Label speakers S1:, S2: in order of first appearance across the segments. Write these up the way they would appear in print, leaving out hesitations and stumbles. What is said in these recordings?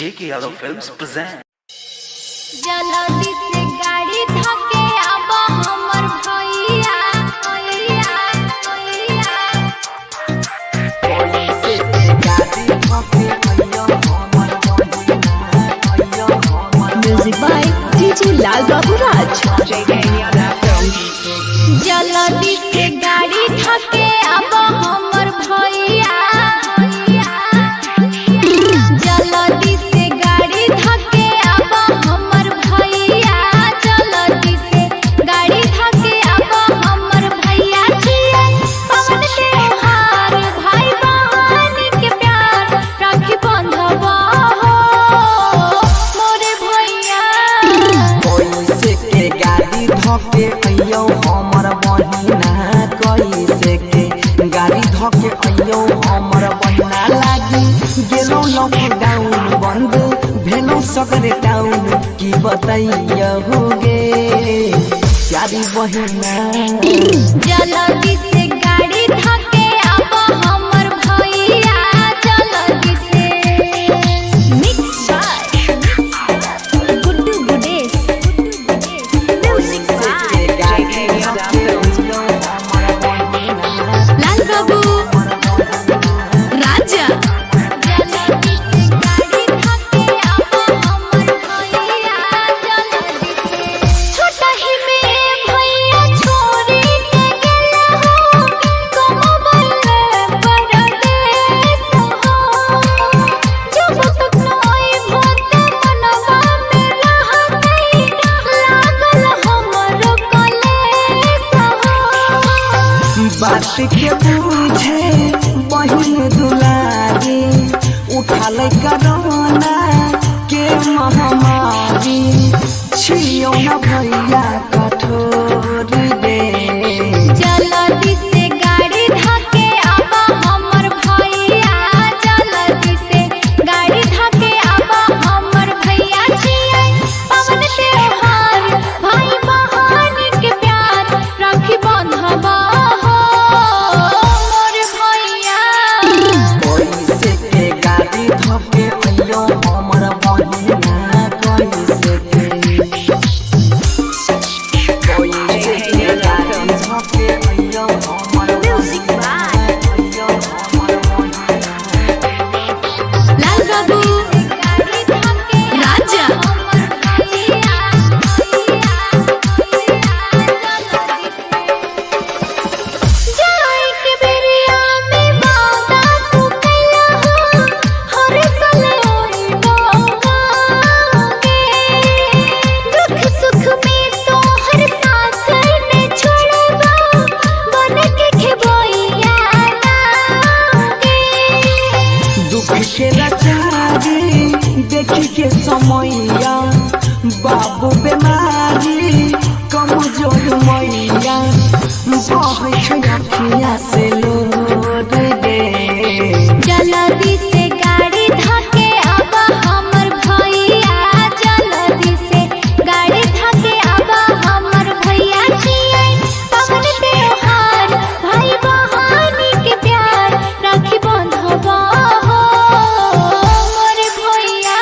S1: JK Yadav Films present.
S2: जल्दी से गाड़ी धके आब हमर भैया भैया भैया।
S3: Music by DJ Lal Babu Raj.
S4: JK Yadav Films.
S2: जल्दी से गाड़ी धके आब हमर भैया जल्दी से गाड़ी धके आब हमर भैया जल्दी से गाड़ी धके आब हमर भैया छियै पवन त्योहार भाई बहन के प्यार राखी बंधवा हो मोरे भैया।
S5: कैसे के गाड़ी धके अइयो हमर बहिना, कैसे के गाड़ी धके अइयो हमर बहिना। लागी गेलौ लॉकडाउन बंद भेलौ सगरे टाउन, की बतैयो हो गे प्यारी बहिना।
S2: जल्दी से गाड़ी धके आब हमर भैया जल्दी से।
S3: Mixed by Guddu Gudesh. Music by
S4: JK Yadav Films.
S3: Lal Babu Raja.
S2: जल्दी से गाड़ी धके आब हमर भैया जल्दी से। छोटा ही में भैया छोड़ी के गेला हो कमबल परदेस हो। जब तक न आइबो त मनवा में रहतै लागल हमरो कलेस हो।
S5: बात के बुझे बहिन दुलारी, उठाल करोना के महामारी, छियो न भैया कठोर दे।
S2: जल्दी से गाड़ी धके आब हमर भैया जल्दी से गाड़ी धके आब हमर भैया छियै पवन त्योहार भाई बहन के प्यार राखी बंधवा हो मोर भैया।
S5: कैसे के गाड़ी धके अइयो हमर बहिना, कैसे के, कैसे के गाड़ी धके अइयो हमर
S3: Music by
S5: अइयो हमर बहिना।
S3: Lal Babu
S2: गाड़ी धके
S3: Raja.
S2: हमर भैया जाए के बेरिया में वादा तू कैला हो हर साल ओई बोगागे। दुख सुख में तो हर साथ ने छोड़बा बन के खेबैया लागे।
S5: दुख के लाचारी देखी के समैया, बाबू बेमारी कमजोर मैया, बहै छै अखिया से लोर गे।
S2: जल्दी से गाड़ी धके आब हमर भैया जल्दी से गाड़ी धके आब हमर भैया छियै पवन त्योहार भाई बहन के प्यार राखी बंधवा हो मोर भैया।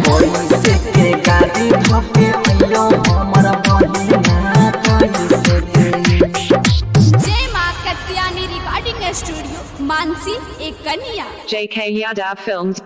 S5: कैसे के गाड़ी धके अइयो हमर बहिना, कैसे के।
S6: जय माँ कत्यानी रिकॉर्डिंग स्टूडियो मानसी एक कन्या।
S4: JK Yadav Films.